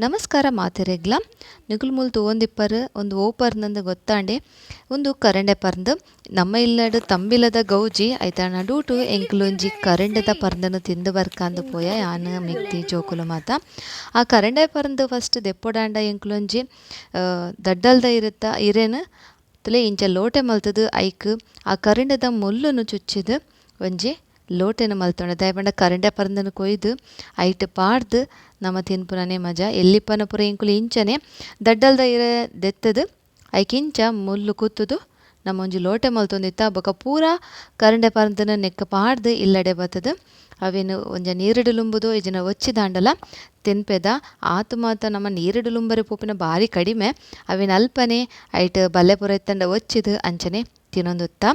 ನಮಸ್ಕಾರ ಮಾತೆರೆಗ್ಲ. ನಿಕುಲು ಮೂಲು ತೂವೊಂದಿಪ್ಪರ್ ಉಂದು ಒವು ಪರ್ಂದ್ ಗೊತ್ತಾಂಡೆ. ಉಂದು ಕರಂಡೆ ಪರ್ಂದ್. ನಮ್ಮ ಇಲ್ಲಡ್ ತಂಬಿಲದ ಗೌಜಿ ಐತ ನಡುಟು ಎಂಕುಲೊಂಜಿ ಕರಂಡೆದ ಪರ್ಂದನ್ ತಿಂದ್ ಬರ್ಕಾಂದ್ ಪೋಯ ಯಾನ್ ಮೆಗ್ದಿ ಜೋಕುಲು ಮಾತ. ಆ ಕರಂಡೆ ಪರ್ಂದ್ ಫಸ್ಟ್ ದೆಪ್ಪೊಡಾಂಡ ಎಂಕುಲೊಂಜಿ ದಡ್ಡಲ್ದ ಇರೆತ ಇರೆನ್ ತೂಲೆ ಇಂಚ ಲೋಟೆ ಮಲ್ತುದು ಐಕ್ ಆ ಕರಂಡೆದ ಮುಲ್ಲುನು ಚುಚ್ಚಿದ್ ಒಂಜಿ ಲೋಟೆನ್ ಮಲ್ತೊಂಡ. ದಾಯೆ ಪಂಡ ಕರಂಡೆ ಪರ್ಂದನ್ ಕೊಯ್ದು ಐಟ್ ಪಾಡ್ದ್ ನಮ ತಿನ್ಪುನನೆ ಮಜಾ. ಎಲ್ಲಿಪ್ಪನ ಪೂರ ಎಂಕುಲು ಇಂಚನೆ ದಡ್ಡಲ್ದ ಇರೆ ದೆತ್ತುದು ಐಕ್ ಇಂಚ ಮುಲ್ಲು ಕುತ್ತುದು ನಮ ಒಂಜಿ ಲೋಟೆ ಮಲ್ತೊಂದಿತ್ತ. ಬೊಕ ಪೂರ ಕರಂಡೆ ಪರ್ಂದನ್ ನೆಕ್ಕ್ ಪಾಡ್ದ್ ಇಲ್ಲಡೆ ಬತ್ತುದು ಅವೆನ್ ಒಂಜ ನೀರುಡು ಲುಂಬುದು ಇಜ್ಜಿಂಡ ಒಚ್ಚಿದಾಂಡಲ ತಿನ್ಪೆದ. ಆತ್ ಮಾತ ನಮ ನೀರುಡು ಲುಂಬರೆ ಪೋಪಿನ ಬಾರಿ ಕಡಿಮೆ. ಅವೆನ್ ಅಲ್ಪನೆ ಐಟ್ ಬಲ್ಲೆ ಪೂರ ಇತ್ತುಂಡ ಒಚ್ಚಿದ್ ಅಂಚನೆ ತಿನೊಂದುತ್ತ.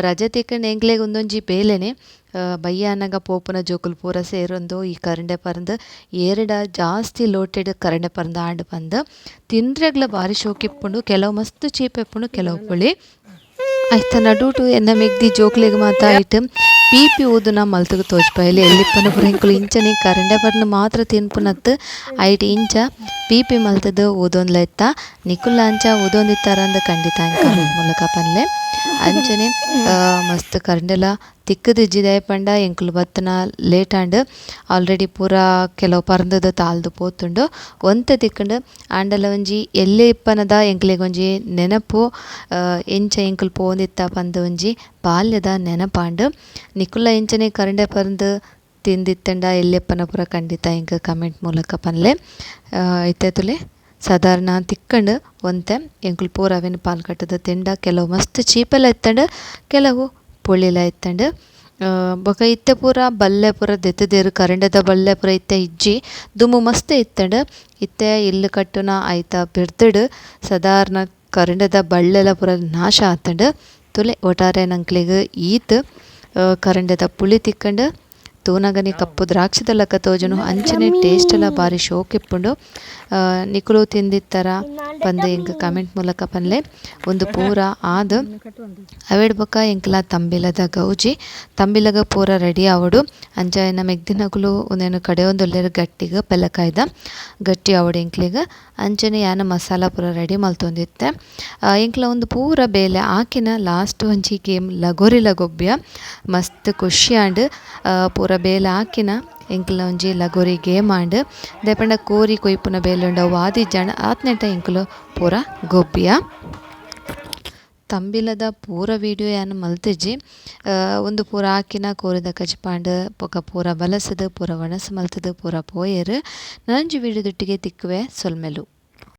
ರಜೆ ತಿಕ್ಕುಂಡ ಎಂಕ್ಲೆಗ್ ಉಂದೊಂಜಿ ಬೇಲೆನೆ. ಬಯ್ಯಾನಗ ಪೋಪುನ ಜೋಕುಲು ಪೂರ ಸೇರೊಂದು ಈ ಕರಂಡೆ ಪರ್ಂದ್ ಏರೆಡ ಜಾಸ್ತಿ ಲೋಟೆಡ್ ಕರಂಡೆ ಪರ್ಂದ್ ಆಂಡ್ ಪಂದ್ ತಿಂದ್ರೆಗ್ಲ ಬಾರಿ ಶೋಕು ಇಪ್ಪುಂಡು. ಕೆಲವು ಮಸ್ತ್ ಚೀಪೆ ಇಪ್ಪುಂಡು ಕೆಲವು ಪುಳಿ. ಐತ ನಡುಟು ಎನ್ನ ಮೆಗ್ದಿ ಜೋಕ್ಲೆಗ್ ಮಾತ ಐಟ್ ಪೀಪಿ ಊದುನ ಮಲ್ತುದು ತೋಜ್ಪಾಯೆರ್. ಎಲ್ಲಿಪ್ಪನ ಪೂರ ಎಂಕುಲು ಇಂಚನೆ ಕರಂಡೆ ಪರ್ಂದ್ ಮಾತ್ರ ತಿನ್ಪುನತ್ತ್ ಐಟ್ ಇಂಚ ಪೀಪಿ ಮಲ್ತುದು ಊದೊಂದ್ಲ ಇತ್ತ. ನಿಕುಲ್ಲ ಅಂಚ ಊದೊಂದಿತ್ತಾರಂದ್ ಖಂಡಿತ ಎಂಕ್ ಕಮೆಂಟ್ ಮೂಲಕ ಪನ್ಲೆ. ಅಂಚನೆ ಮಸ್ತ್ ಕರಂಡೆಲ ತಿಕ್ಕುದಿಜ್ಜಿ ದಾಯೆ ಪಂಡ ಎಂಕುಲು ಬತ್ತಿನ ಲೇಟ್ ಆಂಡ್. ಆಲ್ರೆಡಿ ಪೂರ ಕೆಲವು ಪರ್ಂದುದು ತಾಲ್ದು ಪೋತುಂಡು. ಒಂತೆ ತಿಕ್ಕುಂಡು ಆಂಡಲ ಒಂಜಿ ಎಲ್ಲೆ ಇಪ್ಪನದ ಎಂಕ್ಲೆಗ್ ಒಂಜಿ ನೆನಪು ಎಂಚ ಎಂಕುಲು ಪೋವೊಂದಿತ್ತ ಪಂದ್ ಒಂಜಿ ಬಾಲ್ಯದ ನೆನಪಾಂಡ್. ನಿಕುಲ್ಲ ಇಂಚನೆ ಕರಂಡೆ ಪರ್ಂದ್ ತಿಂದಿತ್ತಂಡ ಎಲ್ಲೆಪ್ಪನ ಪೂರ ಖಂಡಿತ ಎಂಕ್ ಕಮೆಂಟ್ ಮೂಲಕ ಪನ್ಲೆ. ಇತ್ತೆ ತೂಲೆ ಸಾಧಾರಣ ತಿಕ್ಕಂಡ್ ಒಂತೆ ಎಂಕುಲು ಪೂರ ಅವೆನ್ ಪಾಲ್ ಕಟ್ಟುದು ತಿಂಡ. ಕೆಲವು ಮಸ್ತ್ ಚೀಪೆಲ ಇತ್ತಂಡ್ ಕೆಲವು ಪುಳಿಲ ಇತ್ತಂಡ್. ಬೊಕ ಇತ್ತೆ ಪೂರ ಬಲ್ಲೆ ಪೂರ ದೆತ್ತುದೆರ್. ಕರಂಡೆದ ಬಲ್ಲೆ ಪೂರ ಇತ್ತೆ ಇಜ್ಜಿ. ದುಂಬು ಮಸ್ತ್ ಇತ್ತಂಡ್. ಇತ್ತೆ ಇಲ್ಲ್ ಕಟ್ಟುನ ಐತ ಬಿರ್ದ್ಡ್ ಸಾಧಾರಣ ಕರಂಡೆದ ಬಳ್ಳೆಲ ಪೂರ ನಾಶ ಆತ್ಂಡ್. ತೂಲೆ ಒಟಾರೆ ನಂಕ್ಲೆಗ್ ಈತ್ ಕರಂಡೆದ ಪುಳಿ ತಿಕ್ಕಂಡ್. ತೂನಗನೆ ಕಪ್ಪು ದ್ರಾಕ್ಷಿದ ಲೆಕ್ಕ ತೋಜುಂಡು. ಅಂಚನೆ ಟೇಸ್ಟ್ ಲ ಬಾರಿ ಶೋಕು ಇಪ್ಪುಂಡು. ನಿಕುಲು ತಿಂದಿತ್ತರ ಪಂದ್ ಎಂಕ್ ಕಮೆಂಟ್ ಮೂಲಕ ಪನ್ಲೆ. ಉಂದು ಪೂರ ಆದ್ ಅವೆಡ್ ಬೊಕ ಎಂಕ್ಲ ತಂಬಿಲದ ಗೌಜಿ. ತಂಬಿಲಗ್ ಪೂರ ರೆಡಿ ಆವೊಡು. ಅಂಚ ಎನ್ನ ಮೆಗ್ದಿನಕುಲು ಉಂದೆನ್ ಕಡೆಯೊಂದುಲ್ಲೆರ್ ಗಟ್ಟಿಗ್ ಪೆಲಕಾಯಿದ ಗಟ್ಟಿ ಆವೊಡು ಎಂಕ್ಲೆಗ್. ಅಂಚನೆ ಯಾನ್ ಮಸಾಲ ಪೂರ ರೆಡಿ ಮಲ್ತೊಂದಿತ್ತೆ. ಎಂಕ್ಲ ಉಂದು ಪೂರ ಬೇಲೆ ಆಕಿನ ಲಾಸ್ಟ್ ಒಂಜಿ ಗೇಮ್ ಲಗೋರಿಲ ಗೊಬ್ಬ್ಯ. ಮಸ್ತ್ ಖುಷಿ ಆಂಡ್. ಪೂರ ಬೇಲೆ ಆಕಿನ ಎಂಕ್ಲ ಒಂಜಿ ಲಗೋರಿ ಗೇಮ್ ಆಂಡ್. ದಾಯೆ ಪಂಡ ಕೋರಿ ಕೊಯ್ಪುನ ಬೇಲೆ ಉಂಡು ಅವು ಆದಿಜ್ಜಾಂಡ ಆತ್ನೆಟ ಎಂಕುಲು ಪೂರ ಗೊಬ್ಬಿಯ. ತಂಬಿಲದ ಪೂರ ವೀಡಿಯೋ ಯಾನ್ ಮಲ್ತಿಜಿ. ಉಂದು ಪೂರ ಆಕಿನ ಕೋರಿದ ಕಜಿಪಾಂಡ್ ಬೊಕ ಪೂರ ಬಲಸುದು ಪೂರ ವಣಸ್ ಮಲ್ತುದು ಪೂರ ಪೋಯೆರ್. ನನೊಂಜಿ ವೀಡಿಯೋ ದೊಟ್ಟಿಗೆ ತಿಕ್ಕುವೆ. ಸೊಲ್ಮೆಲು.